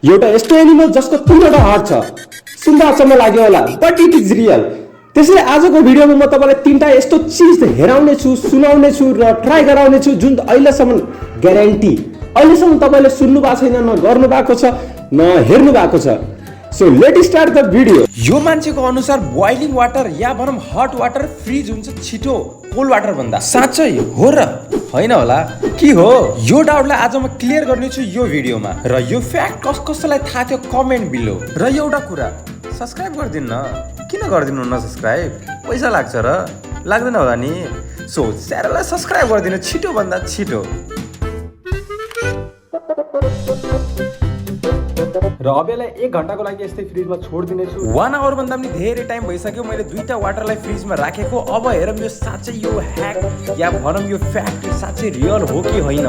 एउटा यस्तो एनिमल जसको 3वटा हात छ, सुन्दा अचम्म लाग्यो होला, बट इट इज रियल। त्यसैले आजको भिडियोमा म तपाईलाई 3टा यस्तो चीज हेराउने छु, सुनाउने छु र ट्राई गराउने छु जुन अहिलेसम्म ग्यारेन्टी अहिलेसम्म तपाईले सुन्नु भएको छैन, न गर्नु भएको छ, न हेर्नु भएको छ। So let start the video. यो मान्छेको अनुसार बोइलिङ वाटर या भनौँ हट वाटर फ्रिज हुन्छ छिटो कोल्ड वाटर भन्दा। साँच्चै हो र होइन होला के हो? यो डाउटलाई आज म क्लियर गर्नेछु यो भिडियोमा। र यो फ्याक्ट कसलाई थाहा थियो कमेन्ट बिलो। र एउटा कुरा, सब्सक्राइब गरिदिनु न, किन गरिदिनु न सब्सक्राइब? पैसा लाग्छ र लाग्दैन होला नि? सो च्यानललाई सब्सक्राइब गरिदिनु छिटो भन्दा छिटो। र अब यसलाई 1 घण्टाको लागि यस्तै फ्रिजमा छोड्दिने छु। 1 आवर भन्दा पनि धेरै टाइम भइसक्यो मैले 2टा वाटरलाई फ्रिजमा राखेको। अब हेरौँ यो साँच्चै यो ह्याक या भनौँ यो फ्याक्ट साँच्चै रियल हो कि होइन।